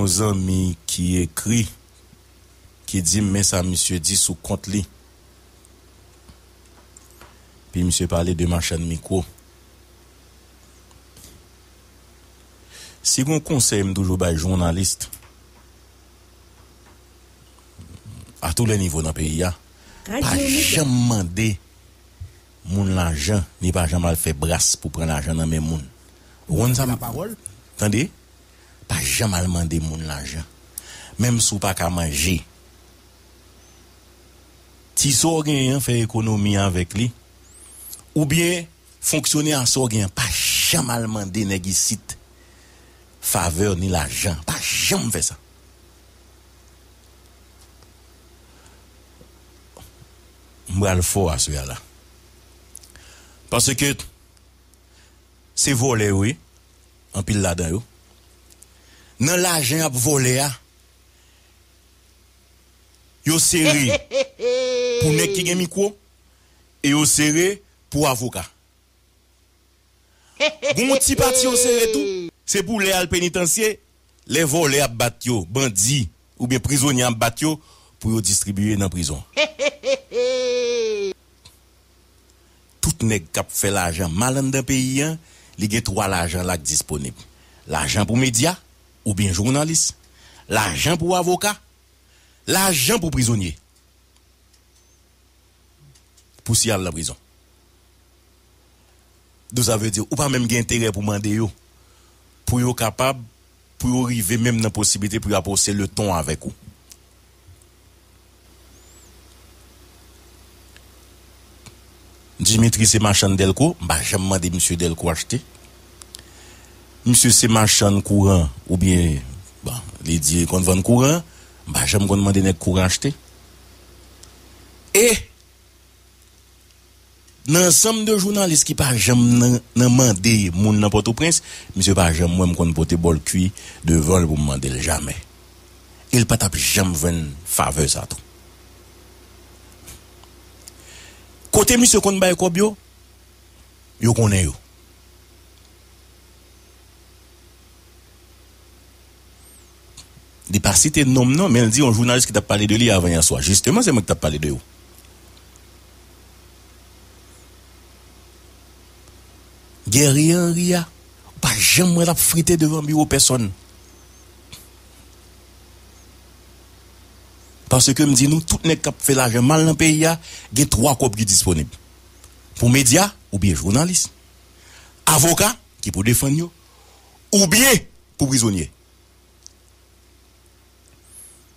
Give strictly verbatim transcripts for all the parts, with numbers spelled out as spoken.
zanmi ki ekri, ki di m men sa misye di sou kont li. Epi misye pale de machann mikwo. Si gon konsèy m toujou bay jounalis, à tous les niveaux nan peyi a, pa janm mande moun lajan, ni pa janm al fè bras pou pran lajan nan men moun. Ou konn sa m... Tande, pa janm al mande moun lajan. Menm si w pa ka manje, ti sa w genyen an, fè ekonomi avèk li. Oubyen fonksyone a sa w genyen an, pa janm al mande nèg isit favè ni lajan. Pa janm fè sa. M pral fò aswè a la. Paske se vòlè yo ye, anpil ladan yo. Nan lajan y ap vòlè a, yo sere pou nèg ki gen mikwo e yo sere pou avoka. Gon ti pati yo sere tou, se pou lè al penitansye, lè vòlè ap bat yo, bandi oubyen prizonye ap bat yo, pou yo distribiye nan prizon. Tout nèg k ap fè lajan mal anndan peyi an, li gen twa lajan la k disponib. Lajan pou medya, oubyen jounalis. Lajan pou avoka. Lajan pou prizonye. Pou si y al nan prizon. Donk sa vle di, ou pa menm gen enterè pou mande yo. Pou yo kapab, pou yo rive menm nan posiblite pou yo apwose le ton avèk ou. Dimitri se machann dèlko, m pa janm mande misye dèlko achte. Misye se machann kouran, oubyen, bon, li di li konn vann kouran, m pa janm konn mande nèg kouran achte. E nan ansanm de jounalis ki pa janm nan, nan mande moun nan Pòtoprens, misye pa janm wè m konn pote bòl kwi devan l pou m mande l, jamè. E l pa t ap janm jwenn favè sa tou. Kote misye konn bay kòb yo, yo konnen yo. Li pa site non m non, men l di yon jounalis ki t ap pale de li avan yè swa. Jisteman, se mwen ki t ap pale de ou. Guerrier Henry a, ou pa janm wè l ap frite devan biwo pèsonn. Paske m di nou, tout nèg k ap fè lajan mal nan peyi a, gen twa kòb ki disponib. Pou medya, oubyen jounalis. Avoka, ki pou defann yo, oubyen pou prizonye.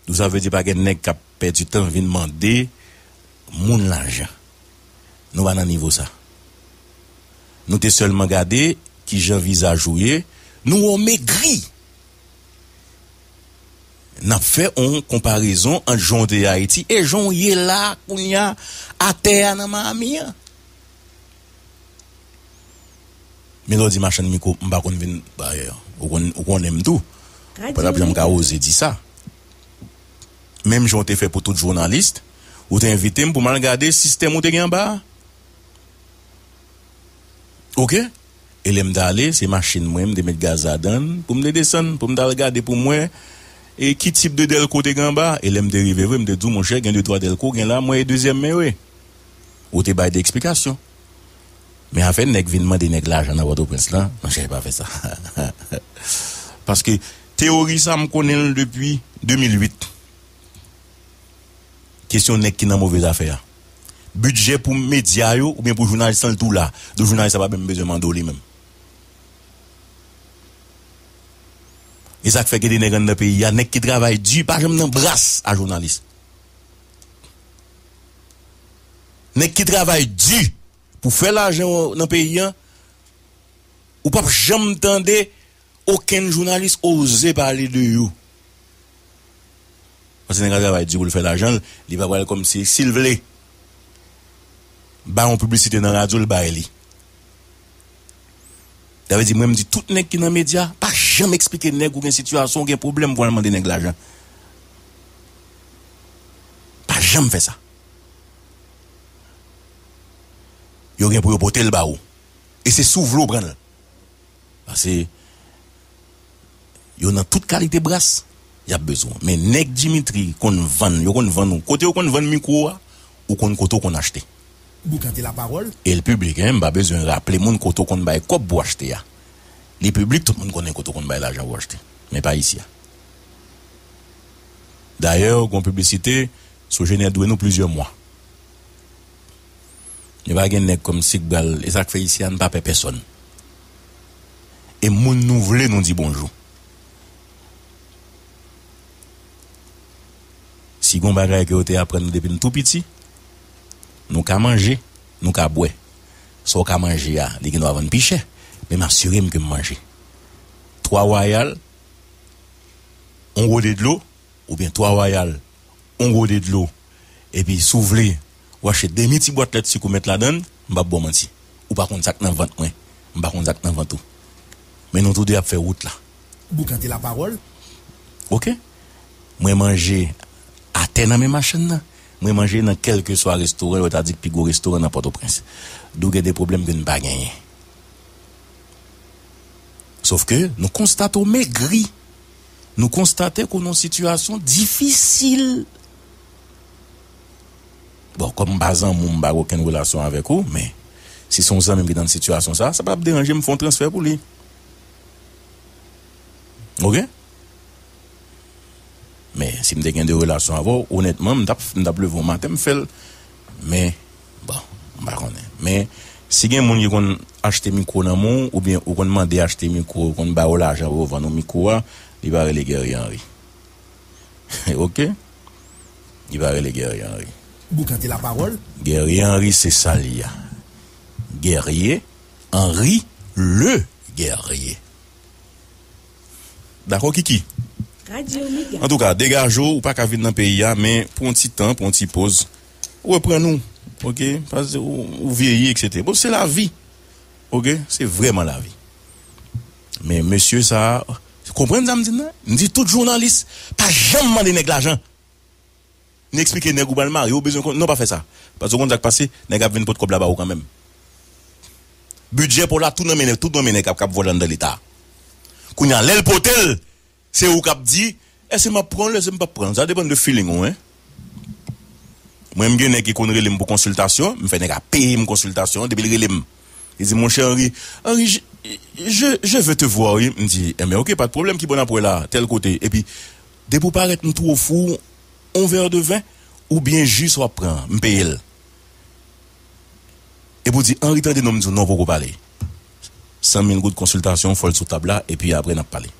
Donk sa vle di pa gen nèg k ap pèdi tan vin mande moun lajan. Nou pa nan nivo sa. Nou te sèlman gade kijan vizaj ou ye, nou wè w megri. N ap fè yon konparezon ant jan w te ye Ayiti e jan w ye la kounye a atè a nan Miami an. Men lè w di machann mikwo, m pa konn vin, ou konn, ou konnen m tou. Ou pa t ap janm ka oze di sa. Menm jan w te fè pou tout jounalis, ou te envite m pou m al gade sistèm ou te gen anba a. Oke? E lè m t ale, se machin mwen, m te met gaz ladan l, pou m te desann, pou m t al gade pou m wè, e ki tip de dèlko te gen anba. E lè m te rive vre, m te di w, monchè, gen de twa dèlko gen la, mwen e dezyèm men yo ye. Ou te bay de eksplikasyon. Men afè nèg vin mande nèg lajan nan Pòtoprens lan, monchè, pa fè sa. Paske teyori sa, m konnen l depi de mil uit. Kesyon nèg ki nan move zafè a. Bidjè pou medya yo oubyen pou jounalis lan, l tou la. Donk jounalis la pa menm bezwen mande w li menm. E sa k fè gen de nèg anndan peyi a, nèg ki travay di, pa janm nan bras a jounalis. Nèg ki travay di pou fè lajan nan peyi a, ou p ap janm tande okenn jounalis oze pale de yo. Paske nèg la travay di pou l fè lajan l, li pa pral kòmsi, si l vle bay yon piblisite nan radyo, l bay li. Sa vle di, mwen m di tout nèg ki nan medya, pa janm eksplike nèg ou gen sitiyasyon, ou gen pwoblèm pou al mande nèg lajan. Pa janm fè sa. Yo gen pou yo pote l ba ou. E se si w vle w pran l. Paske yo nan tout kalite bras. Y ap bezwen w. Men nèg Dimitri konn vann, yo konn vann ou. Kote yo konn vann mikwo a, ou konn kote w konn achte. Boukante lapawòl. E l piblik, en, m pa bezwen raple moun kote w konn bay kòb pou achte a. Li piblik, tout moun konnen kote w konn bay lajan pou achte. Men pa isi a. Dayè, gon piblisite, Sogener dwe nou plizyè mwa. Nou pa gen nèg kòm Sigral, e sa k fè isi a, n pa pè pèsòn. E moun nou vle, nou di bonjou. Si gon bagay ke yo te aprann nou depi n tou piti, nou ka manje, nou ka bwè. Sa w ka manje a, li gen dwa vann pi chè, men m asire m ke m manje. Twa Wayal, yon gode dlo, oubyen Twa Wayal, yon gode dlo, epi si w vle, w achte demi ti bwat lèt sik ou met ladan l, m p ap ba w manti. Ou pa konn sa k nan vant mwen, m pa konn sa k nan vant ou. Men nou tou de ap fè wout la. Boukante lapawòl. Oke? Mwen manje atè nan men machann nan. Mwen manje nan kèlkeswa restoran, yo ta di k pi gwo restoran nan Pòtoprens. Dou gen de pwoblèm ke n pa genyen. Sof ke nou konstate w megri. Nou konstate ke w nan yon sitiyasyon difisil. Bon, kòm m pa zanmi w, m pa gen okenn relasyon avèk ou, men si se yon zanmi m ki nan sitiyasyon sa, sa p ap deranje m fè yon transfè pou li. Oke? Men, si m te gen de relasyon avè w, onètman, m t ap, m t ap leve yon maten, m fè l. Men, bon, m pa konnen. Men, si gen moun ki konn achte mikwo nan men w, oubyen ou konn mande achte mikwo, ou konn ba yo lajan pou yo vann ou mikwo a, li pa rele Guerrier Henry. Oke? Li pa rele Guerrier Henry. Boukante lapawòl. Guerrier Henry, se sa l ye a. Guerrier Henry le Guerrier. Dakò, Kiki? Radyo Mega. Antouka, degaje w, ou pa ka vin nan peyi a, men pran yon ti tan, pran yon ti poz. Reprann ou, oke? Paske ou, ou vyeyi, etsetera. Bon, se lavi, oke? Se vrèman lavi. Men mesye sa a, konprann sa m di n nan? M di tout jounalis, pa janm mande nèg lajan. Ni eksplike nèg ou pral marye, ou bezwen konn, non, pa fè sa. Paske ou konn sa k pase, nèg ap vin pot kòb la ba ou kanmenm. Bidjè pa w la, tou nan men nèg, tout nan men nèg k ap, k ap vòlè anndan Leta. Kounye a, lè l pote l, se ou k ap di, èske m ap pran l, èske m p ap pran l? Sa depann de feeling ou, en. Mwen, m gen nèg ki konn rele m pou konsiltasyon, m fè nèg la peye m konsiltasyon an, depi l rele m. Li di, monchè Henry, Henry, je, je, je veux te voir, wi. M di, enben, oke, pa de pwoblèm, ki bò n ap wè la, tèl kote. Epi, depi w parèt, m tou ofri w yon vè de ven, oubyen ji sa w ap pran an, m peye l. Epi w di, Henry, tande non, m di w, non, poko pale. San mil goud konsiltasyon, fò l sou tab la, epi apre n ap pale.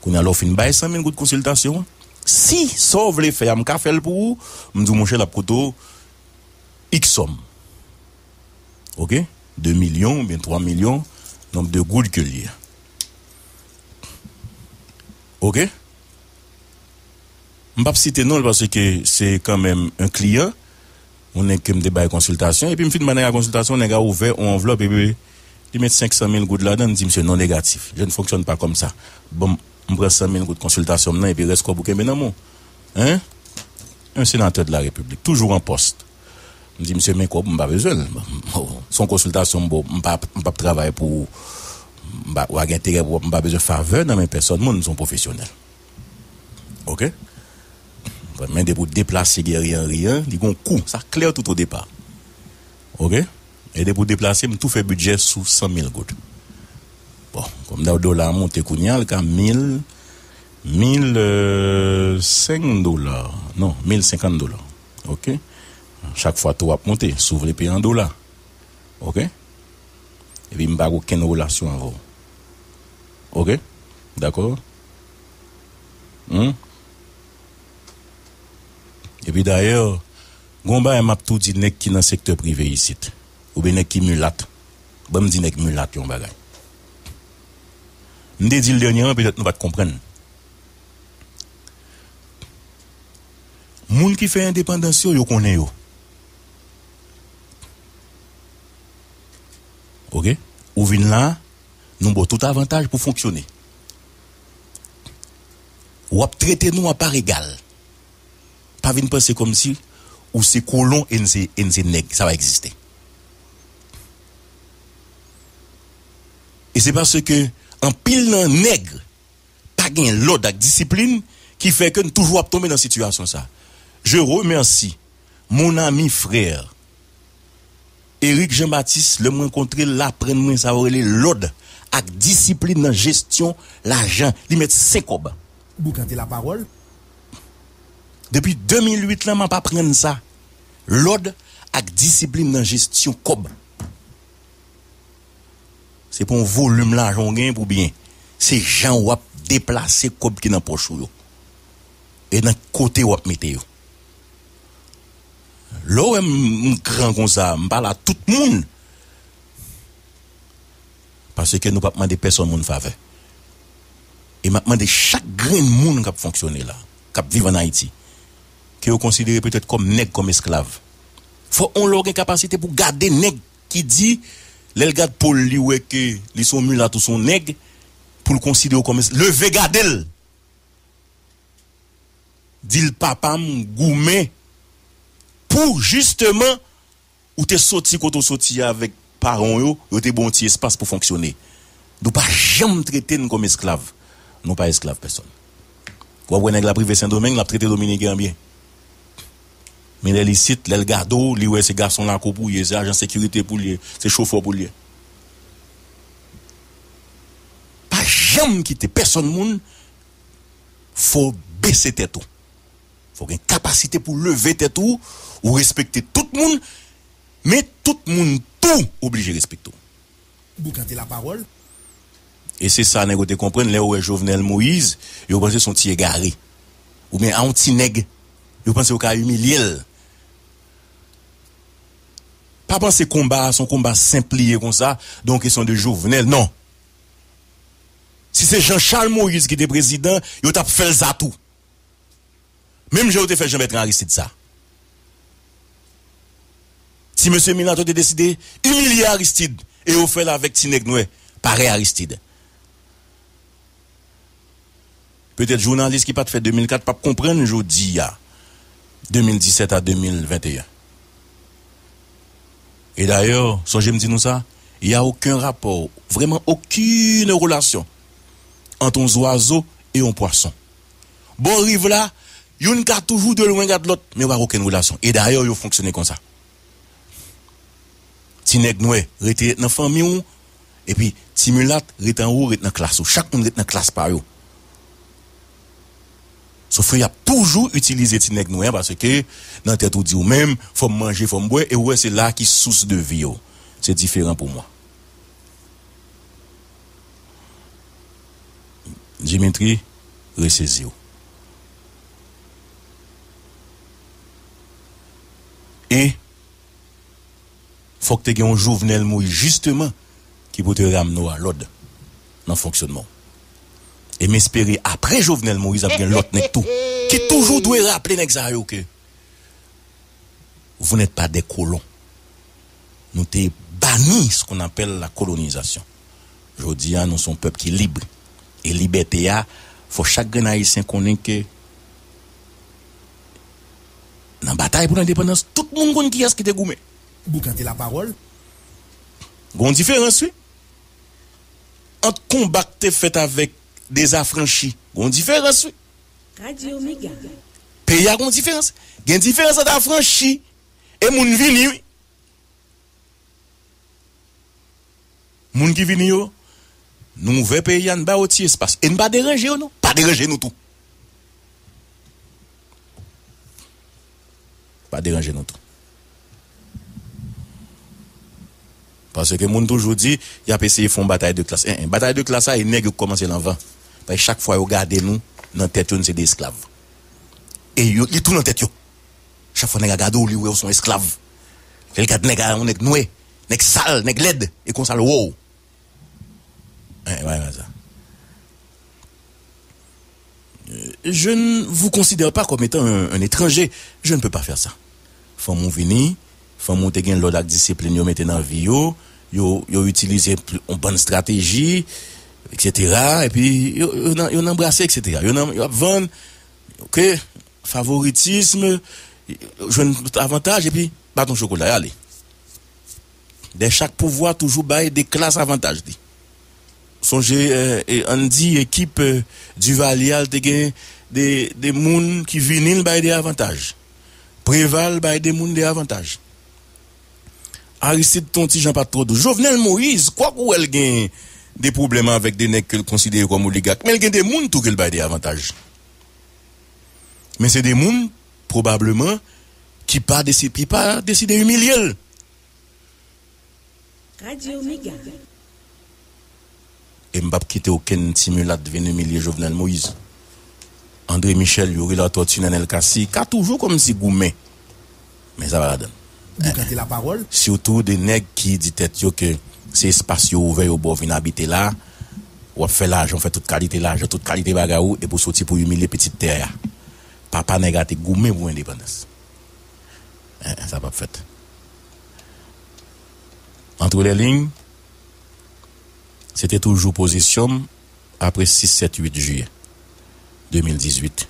Kounye a, lè w fin bay san mil goud konsiltasyon an, si sa w vle fè a, m ka fè l pou ou, m di w, monchè, l ap koute w X sòm. Oke? De milyon oubyen twa milyon, nonb de goud ke l ye. Oke? M p ap site non l paske se kanmenm yon kliyan, yon nèg ke m te bay konsiltasyon, epi m fin ban nèg la konsiltasyon, nèg la ouvè yon anvlòp, epi li met senk san mil goud ladan, m di misye non negatif. Je ne fonctionne pas comme ça. Bon, m pran san mil goud konsiltasyon m nan, epi rès kòb ou kenbe nan men w. Hein? Un sénateur de la République, toujours en poste. M di, misye, men kòb, m pa bezwen l. Se yon konsiltasyon m ba w, m pa, m p ap travay pou, m pa, w pa gen enterè pou, m pa bezwen favè nan men pèsòn moun, m se yon pwofesyonèl. Oke? Men depi w deplase Guerrier Henry an, li gon kou. Sa klè tout o depa. Oke? E depi w deplase, m tou fè bidjè sou san mil goud. Bon, kòm dola a monte kounye a, l ka mil, mil, euh, senk dola. Non, mil senkant dola. Oke? Chak fwa to ap monte, si w vle peye an dola. Oke? Epi m pa gen okenn relasyon avè w. Oke? Dakò? Hmm? Epi dayè, gon bagay m ap tou di nèg ki nan sektè prive isit, oubyen nèg ki milat. Ban m di nèg milat yon bagay. M te di l dènyèman, petèt nou pa t konprann. Moun ki fè endepandans yo, yo konnen yo. Oke? Ou vin la, nou ba w tout avantaj pou fonksyone. W ap trete nou a pa egal. Pa vin panse kòmsi ou se kolon e n se, e n se nèg. Sa pa egziste. E se paske anpil nan nèg pa gen lòd ak disiplin ki fè ke n toujou ap tonbe nan sitiyasyon sa. Je remercie mon ami frère Eric Jean Baptiste, lè m rankontre l, l aprann mwen sa yo rele lòd ak disiplin nan jesyon lajan. Li mèt sen kòb. Boukante lapawòl. Depi de mil uit lan, m ap aprann sa. Lòd ak disiplin nan jesyon kòb. Se pa yon volim lajan w genyen pou byen. Se jan w ap deplase kòb ki nan pòch ou yo. E nan kote w ap mete yo. Lè w wè m, m gran konsa, m pale a tout moun. Paske nou p ap mande pèsonn moun favè. E m ap mande chak grenn moun k ap fonksyone la, k ap viv ann Ayiti, ke yo konsidere petèt kòm nèg, kòm esklav. Fò yon lè w gen kapasite pou gade nèg ki di, lè l gad po l, li wè ke li se yon milat ou se yon nèg, pou l konsidere w kòm es-, leve gade l. Di l, papa m goumen pou jisteman ou te soti kote w soti a avèk paran w yo, yo te ba w yon ti espas pou fonksyone. Nou pa janm trete n kòm esklav. Nou pa esklav pèsonn. W ap wè nèg la ap rive Sendomeng, l ap trete Dominiken an byen. Men lè l isit, lè l gade w, li wè se gason lakou pou l ye, se ajan sekirite pou l ye, se chofè pou l ye. Pa janm kite pèsonn moun, fò w bese tèt ou. Fò w gen kapasite pou w leve tèt ou, ou respekte tout moun, men tout moun tou oblije respekte w. Boukante lapawòl. E se sa nèg yo te konprann lè yo wè Jovenel Moïse, yo panse se yon ti egare. Oubyen a yon ti nèg, yo panse yo ka imilye l. Pa panse konba a se yon konba senp li ye konsa, donk kesyon de Jovenel, non. Si se Jean Charles Moïse ki te prezidan, yo t ap fè l sa tou. Menm jan yo te fè Jean Bertrand Aristide sa. Ti mesye milat yo te deside imilye Aristide e yo fè l avèk ti nèg nwè parèy Aristide. Petèt jounalis ki pa t fèt de mil kat p ap konprann jodi a, de mil disèt a de mil venteyen. E dayè, sonje m di nou sa, y a aucun rapport, vraiment aucune relation entre un oiseau et un poisson. Bò riv la, youn ka toujou de lwen gad lòt, men pa okenn relasyon. E dayè, yo fonksyone konsa. Ti nèg nwè, rete nan fanmi w, epi ti milat, rete anwo, rete nan klas ou. Chak moun rete nan klas pa yo. Sof ke y ap toujou itilize ti nèg nwè an, paske nan tèt ou di ou menm, fò m manje, fò m bwè, e ou wè se la ki sous de vi w. Se diferan pou mwen. Dimitri, resezi w. E fòk te gen yon Jovenel Moïse, jisteman, ki pou te ramne w a lòd nan fonksyonman w. E m espere, apre Jovenel Moïse, ap gen lòt nèg tou, ki toujou dwe raple nèg sa yo ke vous n'êtes pas des colons. Nou te bani ce qu'on appelle la colonisation. Jodi a, nou se yon pèp ki lib. E libète a, fò chak grenn Ayisyen konnen ke nan batay pou lendepandans, tout moun konn kiyès ki te goumen. Boukante lapawòl. Gon diferans, wi. Ant konba k te fèt avèk dezafranchi, gon diferans, wi. Radio Mega. Peyi a gon diferans. Gen diferans ant afranchi e moun vini, wi. Moun ki vini yo, nou ouvè peyi a, n ba yo ti espas. E n pa deranje yo, non. Pa deranje nou tou. Pa deranje nou tou. Paske moun toujou di, y ap eseye fè yon batay de klas. En, en, batay de klas sa, e nèg yo k kòmanse l anvan. Paske chak fwa yo gade nou, nan tèt yo, n se de esklav. E yo, li tou nan tèt yo. Chak fwa nèg la gade w, li wè w se yon esklav. Lè l gade nèg la, yon nèg nwè, nèg sal, nèg lèd, e konsa l wè w. Eh, ouais, ouais, ça. Euh, je ne vous considère pas comme étant un, un étranger. Je ne peux pas faire ça. Fanm ou vini, fanm ou te gen lòd ak disiplin yo mete nan vi yo, yo, yo itilize pl-, yon bann estrateji, et cetera. Epi, yo, yo nan, yo nan brase, et cetera. Yo nan, yo ap vann, ok, favoritism, jwenn avantaj, epi baton chokola, ale. Dèyè chak pouvwa toujou bay de klas avantaj li. Sonje, eh, eh, ann di ekip, eh, Duvalier a, l te gen de, de moun ki vini l bay de avantaj. Preval bay de moun de avantaj. Aristide t on ti jan pa t twò dous. Jovenel Moïse, kwak ou wè l gen de pwoblèm avèk de nèg ke l konsidere kòm oligak, men l gen de moun tou ke l bay de avantaj. Men se de moun, pwobableman, ki pa desi-, ki pa deside imilye l. Radyo Mega. E m p ap kite okenn ti milat vin imilye Jovenel Moïse. André Michel, Youri Latortue, Nenel Cassy ka toujou kòmsi goumen. Men sa pa ladan l. Sitou de nèg ki di tèt yo ke se espas yo ouvè yo ba w vin abite la, w ap fè lajan, w fè tout kalite lajan, tout kalite bagay ou, epi w soti pou imilye pitit tè a. Papa nèg la te goumen pou endepandans. Eh, sa p ap fèt. Entre les lignes, se te toujou pozisyon m apre sis, sèt, uit jiyè de mil dizuit.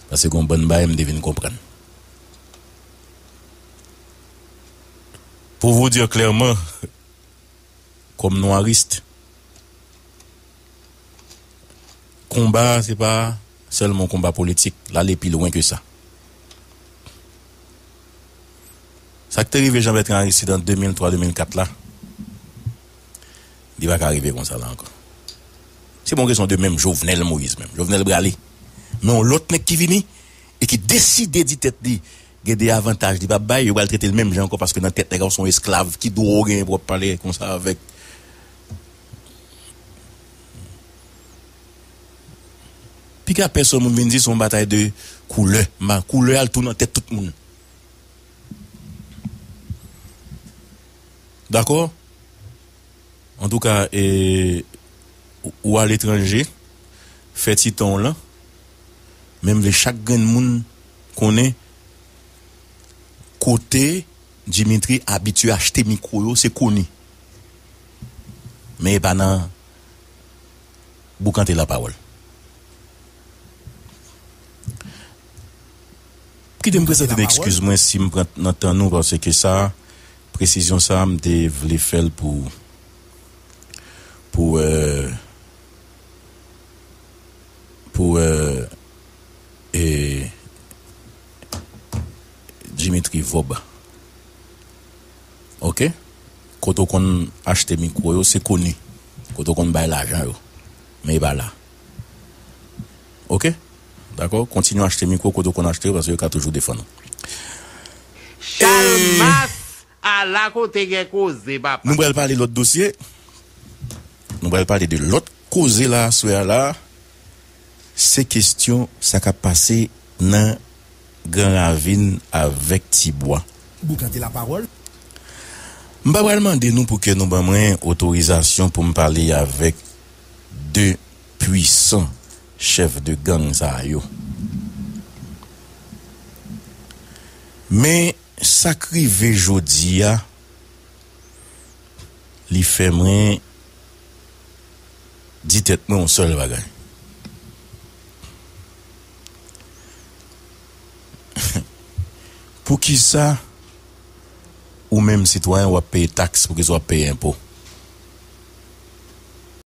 Paske gen yon bann bagay m te vin konprann. Pour vous dire clairement, kòm nwaris, konba a, se pa sèlman yon konba politik, l ale pi lwen ke sa. Sa k te rive Jean Bertrand Aristide an de mil twa, de mil kat la, li pa ka rive konsa la ankò. Se pa yon kesyon de menm Jovenel Moïse menm. Jovenel prale. Men yon lòt nèg ki vini e ki deside di tèt li gen de avantaj li p ap bay, yo pral trete l menm jan ankò, paske nan tèt nèg la, w se yon esklav, ki dwa w genyen pou w ap pale konsa avèk. Piga pèsonn moun vin di se yon batay de koulè. Ma koulè al tou nan tèt tout moun. Dakò? Antouka, e, ou, ou aletranje, fè ti tan w lan, men m vle chak grenn moun konnen kote Dimitri abitye achte mikwo yo, se koni. Men e pa nan boukante lapawòl. Kite m prezante n ekskiz mwen si m pran nan tan nou, paske sa, presizyon sa, m te vle fè l pou, pou, euh, pou, euh, e, Dimitri Vorbe. Oke? Kote w konn achte mikwo yo, se koni. Kote w konn bay lajan yo. Men e pa la. Oke? Dakò? Kontinye achte mikwo kote w konn achte yo, paske yo ka toujou defann ou. Chalmas, ala kote gen koze, papa. Nou pral pale lòt dosye. Nou pral pale de lòt koze la, aswè a la. Se kesyon sa k ap pase nan Gran Ravin avèk Tibwa. Boukante lapawòl. M pa pral mande nou pou ke nou ban mwen otorizasyon pou m pale avèk de pwisan chèf de gang sa yo. Men sa k rive jodi a, li fè mwen di tèt mwen yon sèl bagay. Poukisa ou menm sitwayen w ap peye taks, poukisa w ap peye enpo?